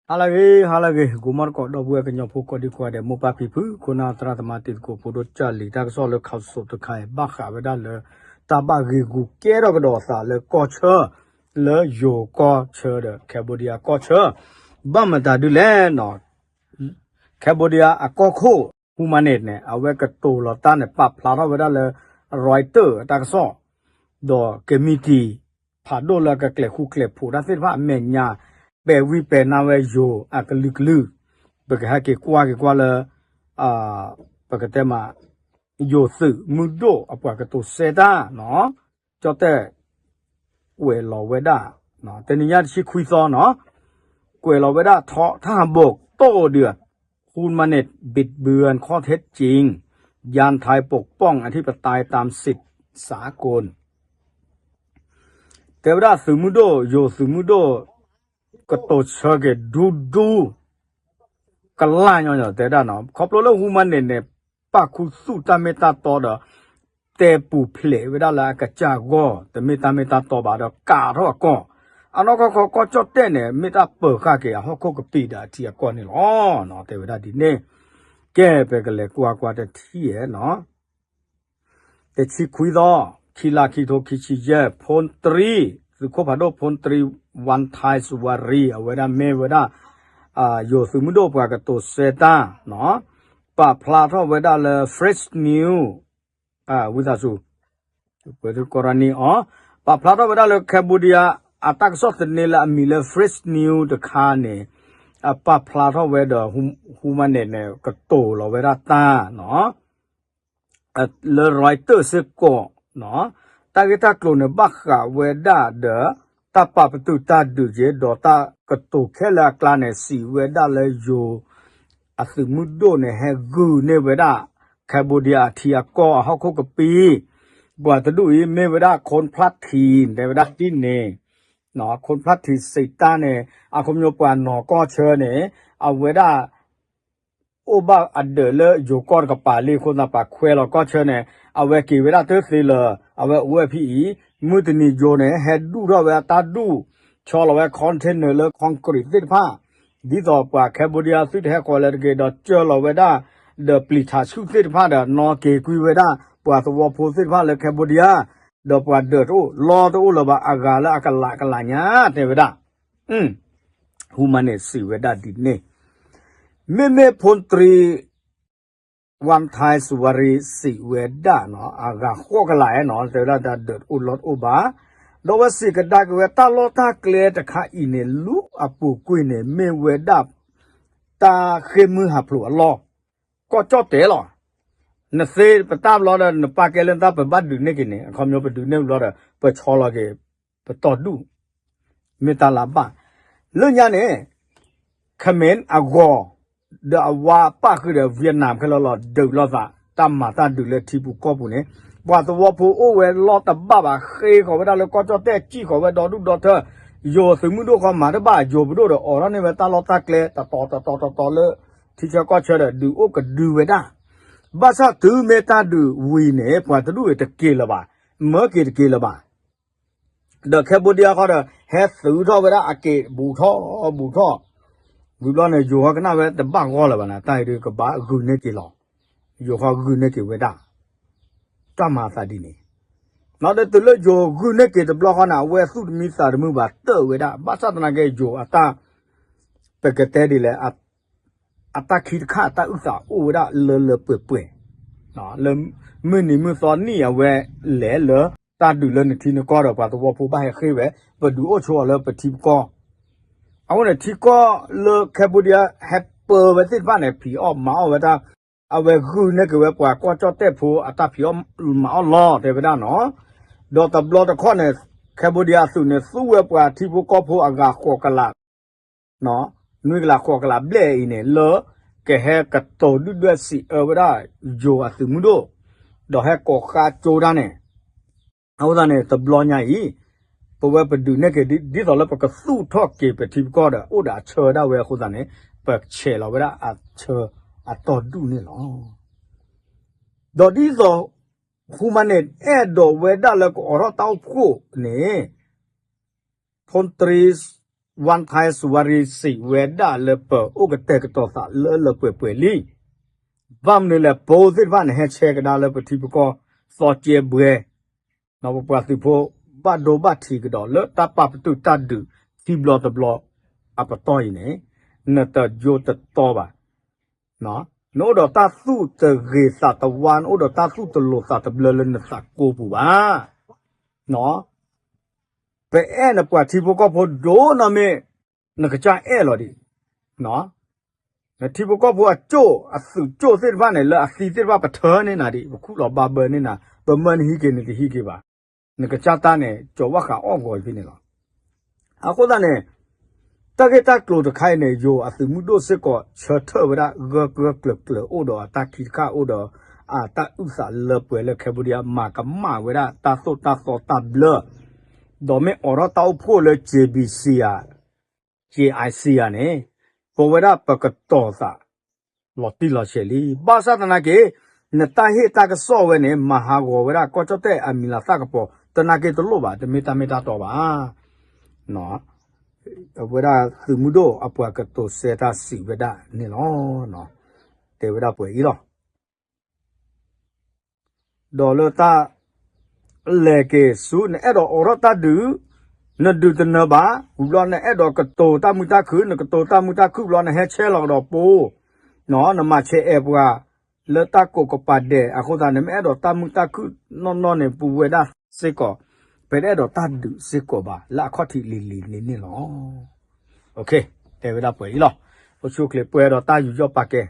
ဟါလၢအဂ့ၤ ဟါလၢအဂ့ၤ ဂီၤမီတကိး ဒီပုၢ်ဝဲၢ်ကညီဖိကိးဒံကိးဂၤဒဲး မိၢ်ပၢ်ဖံဖု ခိၣ်နၢ်သရၣ်သမါတံၤသကိး ဖိဒိၣ်ကၢ်လံၤ တၢ်ကစီၣ်လၢ Khaosod တခါအံၤ ဘၣ်ဃးဝဲဒၣ်လၢ တၢ်ဘၣ်ဂ့ၢ်ဂူၤကဲထီၣ်ကဒီးအသးလၢကီၢ်ဆၢ လၢယိၤကီၢ်ဆၢဒီး Cambodia ကီၢ်ဆၢ ဘၣ်မတၤဒုလဲၣ်နီၤ Cambodia အကီၢ်ခိၣ် Hun Manet န့ၣ် အဝဲကတိၤလီၤတၢ်န့ၣ် ပာ်ဖျါထီၣ်ဝဲဒၣ်လၢ Reuters အတၢ်ကစီၣ် ဒီးကမံးတံာ် ဖးဒိၣ်လၢကကျဲၤဃူကျဲၤဖိးတၢ်သ့ၣ်တဖၣ် အမဲာ်ညါ ပဲာ်ဝံၤပဲာ်နါဝဲယိၤအကလုာ်ကလုာ် ပကဟဲက့ၤကွၢ်က့ၤကွၢ်လၢ ပကတဲမး ယိၤသုးမုၢ်ဒိၣ်အပှၤကတိၤဆၢတၢ်နီၤ ကၠီၣ်တဲၣ် ကွဲးလီၤဝဲဒၣ် တနံၤညါတဆံခွံသီနီၤ ကွဲးလီၤဝဲဒၣ်ထီ ထၢၣ်ဟးဘိး တိၢ်ဒုး Hun Manet บิดเบือนข้อเท็จจริง ยังไทยปกป้องอธิปไตยตามสิทธิสากล တဲဝဲဒၣ်သုးမုၢ်ဒိၣ် ယိၤသုးမုၢ်ဒိၣ် ကတိၤဆၢက့ၤဒူဒူ ကလၢ်ညီညီ တဲဝဲဒၣ်နီၤ ခီဖျိလၢ Hun Manet န့ၣ် ပာ်ခူသူၣ်တၢ်မ့ၢ်တၢ်တီဒီး တဲပူၤဖျဲးဝဲဒၣ်လၢအကစၢ်ဂီၢ် တမ့ၢ်တၢ်မ့ၢ်တၢ်တီဘၣ်ဒီး ကးထီၣ်အကီၢ် အနီၢ်ကီၢ်ခီ ကီၢ်ကၠီၣ်တဲၣ်န့ၣ် မ့ၢ်တၢ်ပၢၤဃာ်က့ၤအဟီၣ်ခိၣ်ကပံာ်ဒီးအထံအကီၢ်န့ၣ်လီၤ. တဲဝဲဒၣ်ဒ်န့ၣ် ကဲ ပကလဲၤကွၢ်ကွၢ်တထံၣ်နီၤ တဆံခွံသီ ခံလါခံထိခံဆံယဲၢ် ဖုန်းတြံ သုးခိၣ်ဖးဒိၣ် ဖုန်းတြံ ဝၣ်ထၢၣ်စဝၤရံ အဝဲဒၣ်မ့ၢ်ဝဲဒၣ် ယိၤသုးမုၢ်ဒိၣ်ပှၤကတိၤဆၢတၢ် ပာ်ဖျါထီၣ်ဝဲဒၣ်လၢ Fresh News ဝံသးစူၤ ကရနံၤအီၤ ပာ်ဖျါထီၣ်ဝဲဒၣ်လၢ Cambodia အတၢ်ကစီၣ်သန့လၢအမံၤလၢ Fresh News တခါန့ၣ် ပာ်ဖျါထီၣ်ဝဲဒီး Hun Manet န့ၣ် ကတိၤလီၤဝဲဒၣ်တၢ်နီၤ လၢ Reuters စ့ၢ်ကီး တၢ်ဂ့ၢ်တၢ်ကျိၤန့ၣ် ဘၣ်ဃးဝဲဒၣ်ဒီး တၢ်ပာ်ပတုာ်တၢ်ဒုးက့ၤ ဒီးတၢ်ကတိၤခဲလၢာ်အကျါန့ၣ် စံးဝဲဒၣ်လၢယိၤ အသုးမုၢ်ဒိၣ်န့ၣ် ဟဲဂုာ်န့ၢ်ဝဲဒၣ် Cambodia အထံအကီၢ်အဟီၣ်ခိၣ်ကပံာ် ပှၤတဒူၣ်အံၤ မ့ၢ်ဝဲဒၣ် ခိၣ်ဖျၢၣ်ထံ တဲဝဲဒၣ်ဒ်န့ၣ် ခိၣ်ဖျၢၣ်ထံ စံးတၢ်န့ၣ် အခီပညီပှၤနီၢ်ကီၢ်ဆၢန့ၣ် အဝဲဒၣ် အိၣ်ဘၣ်အဒၢးလၢယိၤကီၢ်တကပၤလံအဃိသတး ပှၤခွဲးလီၤကီၢ်ဆၢန့ၣ် အဝဲက့ၤဝဲဒၣ်တသ့လၢၤ အဝဲအိၣ်ဝဲဖဲအံၤ မုၢ်တနံၤယိၤန့ၣ် ဟဲဒူၣ်ထီၣ်ဝဲအတၢ်ဒူၣ် ဆီလီၤဝဲ container လၢ concrete သ့ၣ်တဖၣ် ဒ်သိးပှၤ Cambodia သုတဟဲဃီၤလၢၤတဂ့ၤ ဒီးကၢလီၤဝဲဒၣ် ဒီးပျံၤထးဆူၣ်သ့ၣ်တဖၣ်ဒီး နီၣ်က့ၤကွံာ်ဝဲဒၣ် ပှၤသဝီဖိသ့ၣ်တဖၣ်လၢ Cambodia ဒီးပှၤဒၢးတအိၣ် လီတအိၣ်လၢၤဘၣ် အဂၤလၢအကလးကလးညါ တဲဝဲဒၣ် Hun Manet စံးဝဲဒၣ်ဒ်န့ၣ် မ့မ့ၢ်ဖုန်းတြံ ဝၣ်ထၢၣ်စဝၤရံ စံးဝဲဒၣ်နီၤ အဂၤဃိးကလးနီၤ တဲဝဲဒၣ်တၢ်ဒၢးတအိၣ်လီတအိၣ်ဘၣ် ဒီးအဝဲစံးကဒါက့ၤဝဲတၢ်လီၢ်တၢ်ကျဲတခါအံၤန့ၣ် လူအပူၤကွံာ်န့ၣ် မ့ၢ်ဝဲဒၣ် တၢ်ဃ့ၢ်မုၢ်ဟးဖျိးအလီၢ် ကီၢ်ကၠီၣ်တဲာ်လီၤ နသ့ပတၢ်ဘျီဒီး နပာ်ကဲလၢနတၢ်ပဘၣ်ဒုးန့ၢ်က့ၤန့ၣ် အခီပညီပဒုးန့ၢ်ဘျီဒီး ပဆီလီၤက့ၤ ပတီၢ်ဒူၣ် မ့ၢ်တၢ်လၢဘၣ် လၢညါန့ၣ် Khmer အဂီၤ ဒီးအဝါပၣ်ဃုာ်ဒီး Vietnam ခဲလၢာ်လီၤ ဒုးလိာ်သး တၢ်မၤတၢ်ဒုးလၢထံပူၤကီၢ်ပူၤန့ၣ် ပှၤသဝီဖိအိၣ်ဝဲလီၢ်တဘၣ်ဘၣ် ဃ့ဃီၤဝဲဒၣ်လၢကီၢ်ကၠီၣ်တဲာ် စံၣ်ဃီၤဝဲဒီဒူၣ်ဒီထၢ ယိၤသုးမုၢ်ဒိၣ်ဃီမၤတဘၣ် ယိၤပဒိၣ်ဒီး အိးထီၣ်န့ၢ်ဝဲတၢ်လီၢ်တၢ်ကျဲ တတီၤတတီၤတတီၤလၢ ထံဆၢကီၢ်ဆၢဒီး ဒုးအိၣ်ကဒုဝဲဒၣ် ဘၣ်ဆၣ်တုၤမ့ၢ်တၢ်ဒုးဝံၤန့ၣ် ပှၤတဒူၣ်အံၤတက့ၤလၢၤဘၣ် မၢက့ၤတက့ၤလၢၤဘၣ် ဒီး Cambodia ဃီဒီး ဟဲသုးထီၣ်ဝဲဒၣ်အက့ၤ ဘူးထီၣ် ဘူးထီၣ် ဝံၤဘျီန့ၣ် ယိၤဃီကနၣ်ဝဲတဘၣ်ဂီၢ်လၢၤဘၣ်န့ၣ် တၢ်အံၤဒုးကဘၣ်ဂုာ်န့ၢ်က့ၤလီၤ ယိၤဃီဂုာ်န့ၢ်က့ၤဝဲဒၣ် တၢ်မၤအသးဒ်န့ၣ် ဒီးတုၤလၢယိၤဂုာ်န့ၢ်က့ၤတဘျီဃီန့ၣ် အဝဲသူၣ်တမံသးတမုာ်ဘၣ်တၢၢ်ဝဲဒၣ် ဘၣ်ဆၣ်သနာ်က့ ယိၤအတၢ် ပကတဲဒ်လဲၣ် အတၢ်ခံတခါ တၢ်အုၣ်သးအိၣ်ဝဲဒၣ်လၢလၢပှဲၤပှဲၤ လၢမုၢ်နံၤမုၢ်သီနံၣ်အဝဲလဲၤလၢ တၢ်ဒုးလၢနထံနကီၢ်ဒီး ပှၤသဝီဖိဘၣ်ဟဲဃ့ဝဲ ပဒုးအိၣ်ဆိးအီၤလၢပထံပကီၢ် အဃိန့ၣ် ထံကီၢ်လၢ Cambodia ဟဲပၢဝဲသ့ၣ်တဖၣ်န့ၣ် ဖံးအီၣ်မၤအီၣ်ဝဲဒၣ် အဝဲဂုာ်န့ၢ်က့ၤဝဲပှၤကီၢ်ကၠီၣ်တဲၣ်ဖိအတၢ်ဖံးအီၣ်မၤအီၣ်လီၤ တဲဝဲဒၣ်နီၤ ဒီးတဘျီတခီၣ်န့ၣ် Cambodia အသုးန့ၣ် သူဝဲပှၤထံဖိကီၢ်ဖိအဂၤဃိးကလး နွံကလးဃိးကလးဘျဲၣ်အံၤန့ၣ် လၢကဟဲကတိၤဒုၣ်ဒွဲၣ်စံးအၢဝဲဒၣ် ယိၤအသုးမုၢ်ဒိၣ် ဒီးဟဲကိးဃာ်ကၠိတၢ်န့ၣ် အဃိသတးန့ၣ် တဘျီညါအံၤ ပဝဲပဒုးန့ၢ်က့ၤ ဒ်သိးလၢပကသူၣ်ထီၣ်က့ၤပထံပကီၢ်ဒီး အိၣ်ဒီးအဆၢဒၣ်ဝဲအဃိသတးန့ၣ် ပဆဲးလီၤဝဲဒၣ်အဆၢအတီၢ်ဒူၣ်န့ၣ်လီၤ. ဒီးဒ်သိး ဟူမၤန့ၣ် အဲၣ်ဒိးဝဲဒၣ်လၢကအိးထီၣ်တၢ်အိၣ်ဖှိၣ်န့ၣ် ဖုန်းတြံ ဝၣ်ထၢၣ်စူၤဝါရံၤ စံးဝဲဒၣ်လၢပအိၣ်ကတဲာ်ကတီၤသးလၢလၢပှဲၤပှဲၤလံ. ဘၣ်မနုၤလဲၣ် ပိသ့ၣ်တဖၣ်န့ၣ် ဟဲဆဲကဒါလၢပထံပကီၢ် သီကဲဘှဲ ပပှၤသုးဖိ ဘၣ်ဒိဘၣ်ထံးကဒီးလၢတၢ်ပာ်ပတုာ်တၢ်ဒုး ထံဘျီတဘျီအပတီၢ်အံၤန့ၣ် နတယိတတီဘၣ်. နအိၣ်ဒီးတၢ်သူၣ်တဂ့ၤသးတဝါ နအိၣ်ဒီးတၢ်သူၣ်တလိၤသးတဘျၢလၢနသးကိးပူၤဘၣ်. ပအဲၣ်နပှၤထံဖိကီၢ်ဖိဒိၣ်နီၢ်မ့ၢ် နကစၢ်အဲၣ်လီၤဒံး. နထံဖိကီၢ်ဖိအကၠိၣ် အသုးကၠိၣ်သ့ၣ်တဖၣ်န့ၣ် လၢအသံသ့ၣ်တဖၣ်ပထၢန့ၢ်နၤဒံး ပခူၣ်လီၤဘၣ်ဘၢန့ၢ်နၤ ပမၢနဟံးက့ၤနတဟံးက့ၤဘၣ်. နကစၢ်တၢ်န့ၣ် ကၠီၤဝၣ်ဃးအီၣ်ဂီၤအံၤဖဲန့ၣ်လီၤ. အဃိသတးန့ၣ် တၢ်ဂ့ၢ်တၢ်ကျိၤတခါအံၤန့ၣ် ယိၤအသုးမုၢ်ဒိၣ်စ့ၢ်ကီး ဆၢထၢၣ်ဝဲဒၣ် ဂၢၢ်ဂၢၢ်ကျၢၤကျၢၤ အိၣ်ဒီးအတၢ်ခံတခါ အိၣ်ဒီးအတၢ်အုၣ်သးလၢပှဲၤလၢ Cambodia မၤကမၣ်ဝဲဒၣ်တၢ်သိၣ်တၢ်သီတၢ်ဘျၢ ဒီးမ့ၢ်အိးထီၣ်တၢ်အိၣ်ဖှိၣ်လၢ J B C ဧါ J I C ဧါန့ၣ် ပဝဲဒၣ်ပကတီၤသး လီၤတံၢ်လီၤဆဲးလံ. ဘၣ်ဆၣ်သနာ်က့ နတၢ်ဟ့ၣ်တၢ်ကစီၣ်ဝဲန့ၣ် မၤဟးဂီၤဝဲဒၣ် ကီၢ်ကၠီၣ်တဲၣ်အမံၤလၤသၣ်ကပီၤ သနာ်က့တလိၣ်ဘၣ် တမ့ၢ်တၢ်မ့ၢ်တၢ်တီဘၣ်. အဝဲဒၣ်သုးမုၢ်ဒိၣ်အပှၤကတိၤစဲတၢ်စံးဝဲဒၣ်န့ၣ်လီၤ. တဲဝဲဒၣ်ပှဲၤအံၤလီၤ. ဒီးလၢတၢ်လဲၤက့ၤဆူ နအဲၣ်ဒိးအိးထီၣ်တၢ်ဒုး နဒုးတနၢၤဘၣ်, ဝံၤဘျီနအဲၣ်ဒိးကတိၤတၢ်မုာ်တၢ်ခုၣ် နကတိၤတၢ်မုာ်တၢ်ခုၣ်ဘျီ နဟဲဆဲလီၤကဒီးပိ, နမၤဆဲးအဲၣ်ပှၤ လၢတၢ်ကိးကပၤဒဲး အဃိသတး နမ့ၢ်အဲၣ်ဒိးတၢ်မုာ်တၢ်ခုၣ်နီၢ်နီၢ်န့ၣ် ပဝဲဒၣ်စ့ၢ်ကီး ပတအဲၣ်ဒိးတၢ်ဒုးစ့ၢ်ကီးဘၣ် လၢအခီၣ်ထံးလံၤလံၤန့ၣ်န့ၣ်လီၤ. တဲဝဲဒၣ်ပှဲၤအံၤလီၤ. အိၣ်ဆူၣ်အိၣ်ချ့ ပှဲၤဒီးတၢ်ယူးယီၣ်ပာ်ကဲ